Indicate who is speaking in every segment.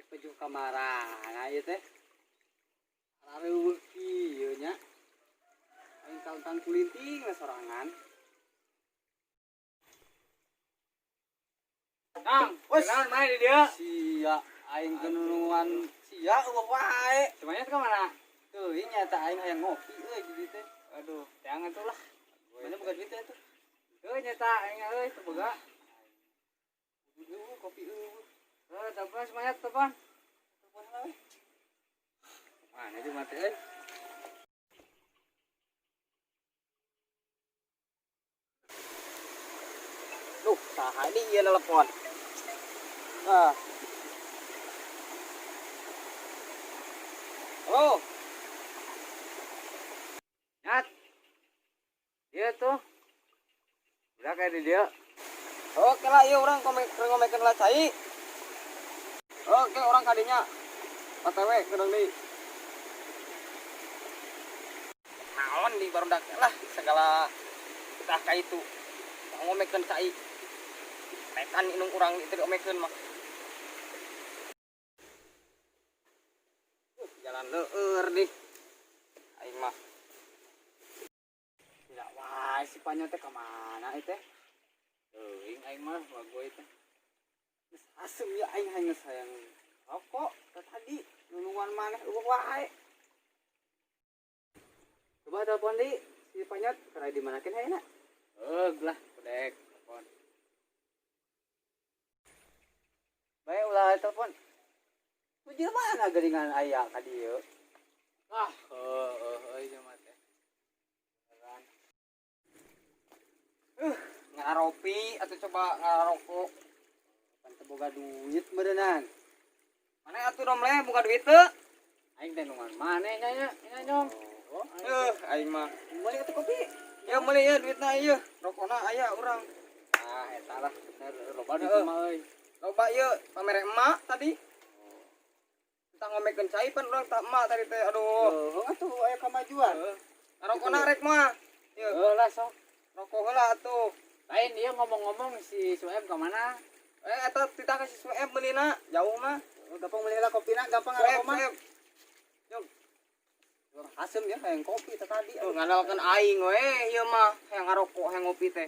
Speaker 1: Peju kamarana ieu teh? Areuweuh kieu nya. Aing kalentang kulinting we sorangan. Kang,
Speaker 2: Wes.
Speaker 1: kenalan mana di dia?
Speaker 2: Sia, aing kenulungan sia eueuh wae.
Speaker 1: Semuanya ke mana?
Speaker 2: Teuing nyata aing hayang ngopi euy di dieu teh.
Speaker 1: Aduh, jangan tuh lah.
Speaker 2: Mana boga duit teh tuh?
Speaker 1: Heuh nyata aing euy teu boga.
Speaker 2: Eueuh kopi eueuh.
Speaker 1: Heuh, telepon semuanya telepon.
Speaker 2: Telepon lah we.
Speaker 1: Mana di mati euy?
Speaker 2: Duh, saha ini ieu telepon. Ah. Halo,
Speaker 1: Nyat. Dia tuh. Udah kayak di dia.
Speaker 2: Oke lah, iya orang komen ngomekeun lah cai. Oke, orang kadinya. OTW kedeng deui. Naon di barudak lah segala tah ka itu. Ngomekeun cai. Mekan indung urang itu diomekeun mah. Jalan leueur nih. Aing mah.
Speaker 1: Tidak wah, si Panyo teh kemana itu? Teuing aing mah bagoy teh.
Speaker 2: Geus asem ya aing hayang geus hayang rokok teh tadi nulungan maneh eueuh wae.
Speaker 1: Coba telepon di si Panyot, kira di mana kin hayana? Heug lah, kudek telepon. Bae ulah telepon.
Speaker 2: Tujuh mana geuningan aya ka dieu?
Speaker 1: Ah, heuh heuh euy jelema teh. Beneran.
Speaker 2: Ngaropi atau coba ngarokok.
Speaker 1: Pan teu boga duit beureunan.
Speaker 2: Mana atuh domle boga duit teu?
Speaker 1: Aing teh nungan maneh nya nya nya nyong.
Speaker 2: Oh, aing mah.
Speaker 1: Meuli atuh kopi.
Speaker 2: Ya meuli ya duitna ieu. Rokona aya urang.
Speaker 1: Ah, eta lah bener loba duit
Speaker 2: Heeh.
Speaker 1: mah euy.
Speaker 2: Loba ieu pamere emak tadi. Kita ngomekeun cai pan urang tak emak tadi teh aduh.
Speaker 1: Heuh atuh aya kamajuan.
Speaker 2: Ngarokona rek mah. Ieu
Speaker 1: Heuh lah sok.
Speaker 2: rokok heula atuh.
Speaker 1: Lain dia ngomong-ngomong si Sueb ke mana?
Speaker 2: Eh eta titah ka si Sueb meulina jauh mah.
Speaker 1: Oh, gampang meuli lah kopina, gampang
Speaker 2: Sueb
Speaker 1: ngarokok mah.
Speaker 2: Sueb.
Speaker 1: Asem ya hayang kopi teh tadi.
Speaker 2: Tuh ngandalkeun aing we ieu mah hayang ngarokok hayang ngopi teh.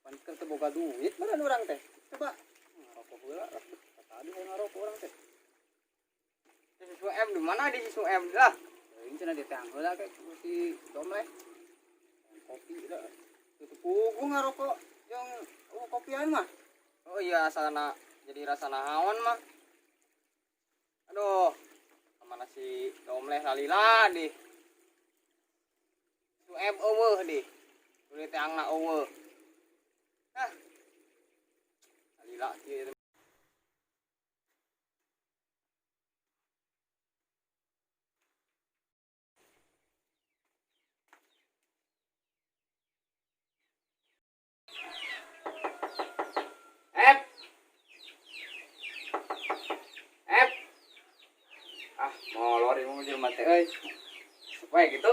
Speaker 1: Pan keur teu boga duit meureun urang teh. Coba ngarokok heula lah. Tadi hayang ngarokok urang teh.
Speaker 2: Si Sueb di mana di si Sueb lah.
Speaker 1: Ini cenah diteang heula kayak si Domleh. Hayang kopi lah. Tutup pugu ngarokok yang oh, kopian mah.
Speaker 2: Oh iya asalna jadi rasa naon mah. Aduh, kemana si Domleh lalila di. Sueb eueuh di. Duit teangna eueuh. Hah. Lalila kieu.
Speaker 1: Ep. Ep. Ah, molor ini mau jelema teh euy. Supaya gitu.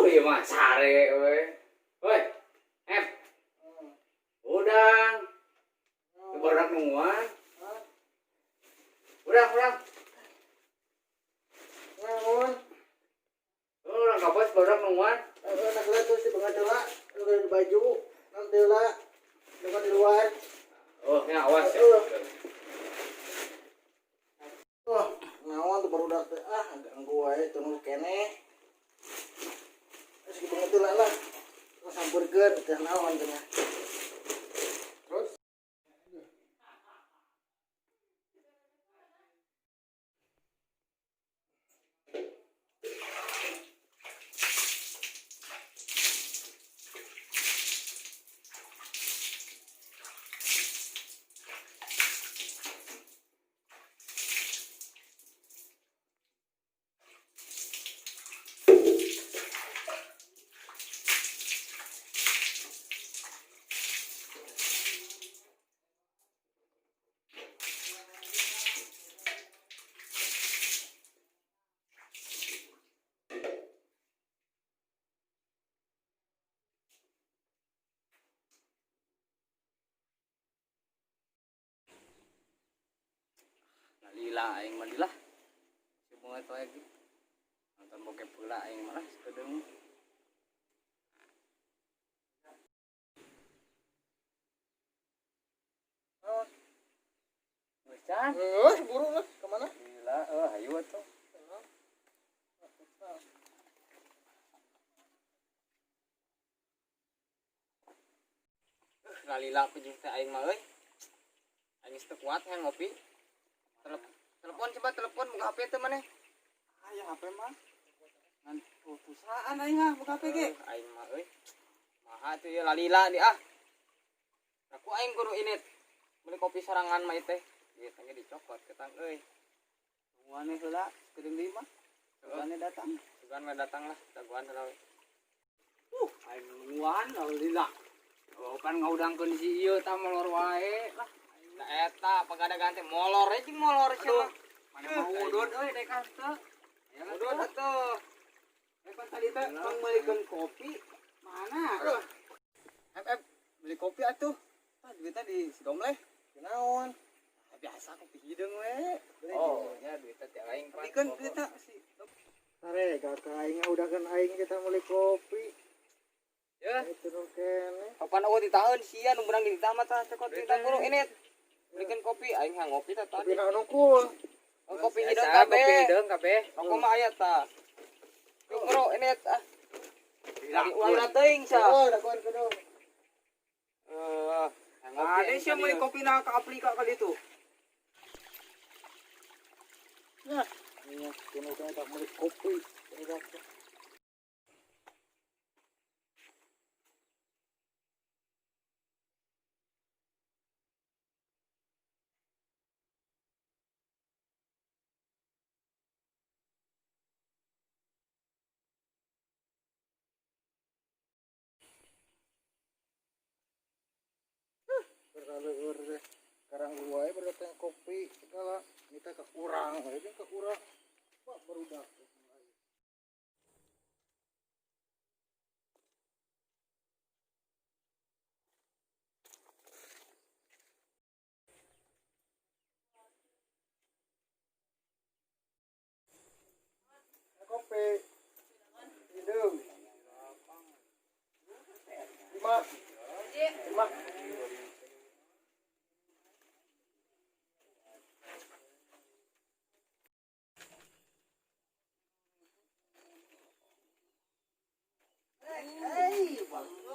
Speaker 1: Ieu mah sare we. Woi. Ep. Udang. Barudak nungguan. Udang, udang.
Speaker 3: Naon?
Speaker 1: Oh, urang kapos barudak nungguan.
Speaker 3: Heeh, nak lihat tuh si pengacara, lu di baju, nanti lah, dekat di luar.
Speaker 1: Oh, ya awas ya.
Speaker 3: Wah, naon tuh barudak teh ah ganggu wae teu keneh. Terus gitu lah lah. Terus sampeurkeun teh naon cenah.
Speaker 1: Terus Lila aing mah lah. Semangat lagi. Nonton bokep pula aing malah sekedeung.
Speaker 3: Oh,
Speaker 1: Geus can.
Speaker 3: Buru lah kemana?
Speaker 1: Lila, hayu atuh.
Speaker 2: Lalila ku jeung teh aing mah euy. Aing geus teu kuat hayang ngopi. Telepon coba telepon buka HP teh maneh.
Speaker 1: Aya HP mah. Ngan perusahaan aing mah buka HP ge.
Speaker 2: Aing mah euy. Maha tuh ya lalila di ah. Aku aing kudu init. Beli kopi sorangan mah ieu teh. Ieu teh dicokot ketang euy.
Speaker 1: Tungguan heula sekedeung deui mah. Sugane datang.
Speaker 2: Sugan mah datang lah, daguan heula we.
Speaker 1: Aing nungguan lila. Oh, kan ngaudangkeun si ieu tah molor wae lah.
Speaker 2: Nah eta pagadagan teh molor we jeung molor sia mah.
Speaker 1: Mana mau udud euy dek teu.
Speaker 2: Udud atuh.
Speaker 1: Eh pan tadi teh pangmeulikeun kopi mana? Ep, beli kopi atuh. Tah duitnya di si Domleh.
Speaker 3: Naon?
Speaker 1: Ah, biasa kopi hideung we.
Speaker 2: Oh, nya duitnya teh aing pan.
Speaker 1: Belikan duitnya si
Speaker 3: Sare, kakak aing udahkan aing kita beli kopi.
Speaker 2: Ya.
Speaker 3: Itu nu kene.
Speaker 2: Kapan eueuh ditaeun sia nu beunang ditah mah tah cokot ditah buru ini. Belikan kopi aing hayang ngopi tah
Speaker 3: Kopi
Speaker 2: tadi.
Speaker 3: naon unggul.
Speaker 2: Oh, kopi hideung
Speaker 1: Biasa,
Speaker 2: kabeh.
Speaker 1: kopi hideung kabeh.
Speaker 2: Rokok mah aya tah. Yuk bro, ini ah. Lagi ulah teuing sia.
Speaker 3: Oh, daguan kudu.
Speaker 2: Eh, hayang ngopi.
Speaker 1: Ada sih beli kopi na ke Afrika kali itu.
Speaker 3: Ya, iya, kudu tak beli kopi. Berlalu karang wae berdatang kopi segala kita ke urang we ke urang wah barudak. Kopi hidung lima lima. Hei, bagus.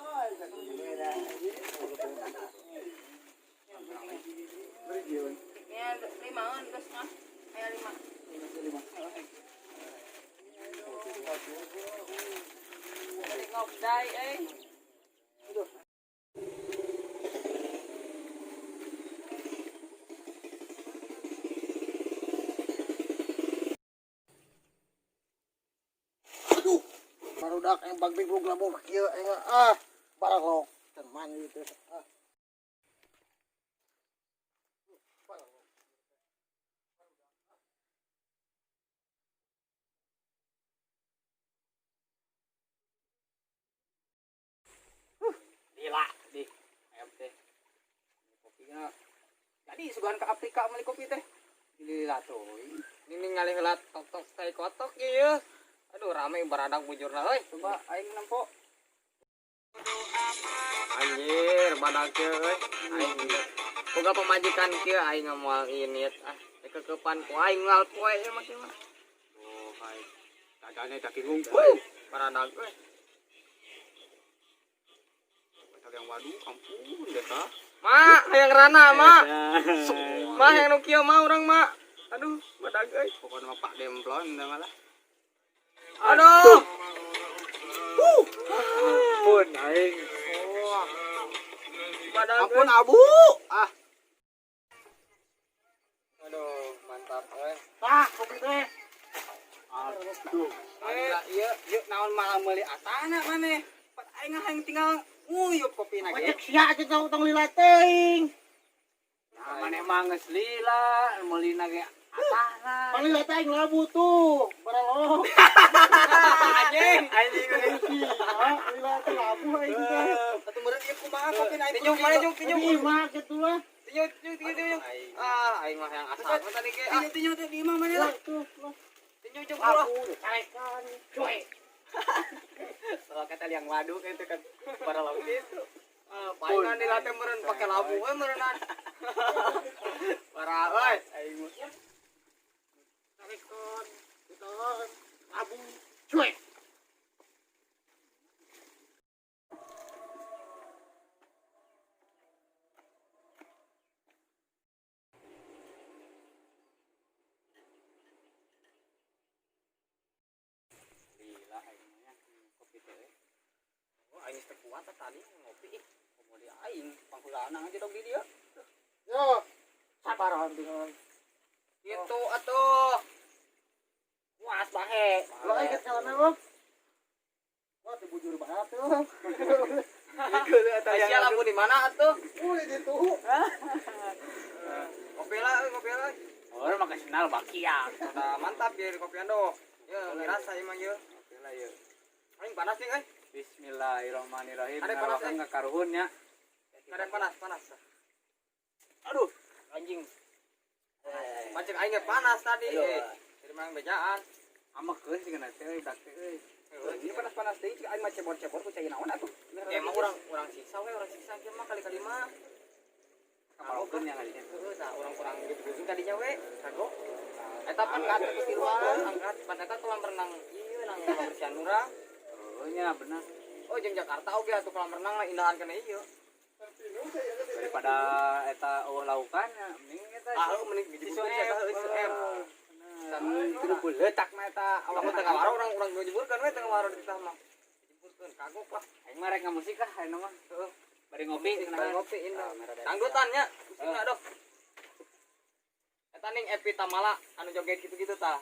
Speaker 4: Ya, limaun geus mah. Aya lima. Balik ngobday euy.
Speaker 3: Aduh, barudak yang bag big labur kieu aing ah baralok teman gitu ah.
Speaker 1: Lila di ayam teh. Kopi na. Jadi sugan ke Afrika beli kopi teh. Lila tuh.
Speaker 2: Ini ningali heula tok-tok tai kotok ieu. Aduh rame baradak bujurna euy.
Speaker 1: Coba aing nempo.
Speaker 2: Anjir, badak kieu euy. Aing boga pamajikan kieu aing moal init ah. Kekepan ku aing ngal poe ieu mah kieu mah.
Speaker 1: Oh, hai. Dadane daging ngumpul.
Speaker 2: Baradak euy.
Speaker 1: Yang waduh, ampun deh kak.
Speaker 2: Ma, hayang rana, ma. Ma hayang nu kieu ma urang ma. Aduh, badag euy.
Speaker 1: Pokoknya mah Pak Demplon dah malah.
Speaker 2: Aduh.
Speaker 3: Ampun aing.
Speaker 2: Badag.
Speaker 1: Ampun abu. Ah,
Speaker 2: Aduh, mantap euy.
Speaker 3: Tah, kopi teh.
Speaker 1: aduh. Aduh, ieu ieu naon malah meuli atana maneh. Pat aing hayang tinggal nguyup kopi na ge.
Speaker 3: Pajak sia aja tong tong lila teuing.
Speaker 1: Nah, maneh mah geus lila, meulina ge atana.
Speaker 3: Panglila teh aing labu tuh, baralok.
Speaker 1: Anjing, anjing.
Speaker 3: Lila teh labu aing teh.
Speaker 1: Satu meureun ieu kumaha kopi na aing.
Speaker 2: Tinjuk mana juk, tinjuk.
Speaker 3: Lima gitu lah.
Speaker 2: Tinyo, tinyo, tinyo, tinyo. Ah, aing mah yang asal mah tadi ge. Ah,
Speaker 1: Tinyo tinyo teh di imah mana lah.
Speaker 2: Tinyo jeung gua.
Speaker 3: Carekan. Cuek.
Speaker 1: Kalau kata liang waduk itu kan para laut itu.
Speaker 2: Ah, palingan dilatih meureun pake labu we meureunnan. Parah euy.
Speaker 1: Aing mah.
Speaker 3: Carekan. Ditahan. Abu. Cuek.
Speaker 1: Gila aing mah ya. Kopi teh. Euy.
Speaker 2: Oh, aing geus teu kuat tadi ngopi ih. Komo di aing.
Speaker 1: Pangkulana aja dong di dia.
Speaker 3: Yo. Sabar dengan.
Speaker 2: Gitu atuh. Puas bahe.
Speaker 3: Lo inget kalana lo? Wah, teu bujur banget tuh.
Speaker 2: Aisyah lampu di mana atuh?
Speaker 3: Wih, gitu.
Speaker 2: Kopi lah, euy, kopi lah.
Speaker 1: Oh, maka senal bakia.
Speaker 2: Udah mantap ya kopian doh. Ya, dirasa emang ya.
Speaker 1: Oke lah ya.
Speaker 2: Aing panas nih, euy.
Speaker 1: Bismillahirrahmanirrahim.
Speaker 2: Ada panas,
Speaker 1: Ngarokan
Speaker 2: eh.
Speaker 1: ngakaruhun ya.
Speaker 2: Kadang panas, panas.
Speaker 1: Aduh.
Speaker 2: Anjing. Pancing aing ge panas tadi.
Speaker 1: Aduh.
Speaker 2: Eh. Jadi mang bejaan.
Speaker 1: Amekeun sih kana teh euy dak teh euy.
Speaker 2: Ini
Speaker 1: Ini panas-panas teh cik aing mah cebor-cebor ku cai naon atuh.
Speaker 2: Ya, emang urang siksa we, urang siksa kieu mah kali-kali mah.
Speaker 1: Kamalokeun yang kalinya.
Speaker 2: Heeh, tah urang kurang gitu-gitu tadinya we. Kagok. Eta pan ka atas tiluan, angkat pan eta kolam renang ieu nang kebersihan urang.
Speaker 1: Oh nya bener.
Speaker 2: Oh, jeung Jakarta oge atuh kolam renang lah indahan kana ieu.
Speaker 1: Daripada eta eueuh laukan ya mending eta.
Speaker 2: Ah, heuh mending dijeburkeun sia eta heuh em.
Speaker 1: San kudu beuletak mah eta
Speaker 2: Awak mah teu ngawaro urang urang dijeburkeun we teu ngawaro di tah mah. Dijeburkeun kagok lah.
Speaker 1: Aing mah rek ngamusik lah ayeuna mah.
Speaker 2: Heeh.
Speaker 1: Bari ngopi
Speaker 2: Bari ngopi indah.
Speaker 1: Ah, merah dari
Speaker 2: Dangdutan nya, musikna aduh. Eta ning Epi Tamala anu joget gitu-gitu tah.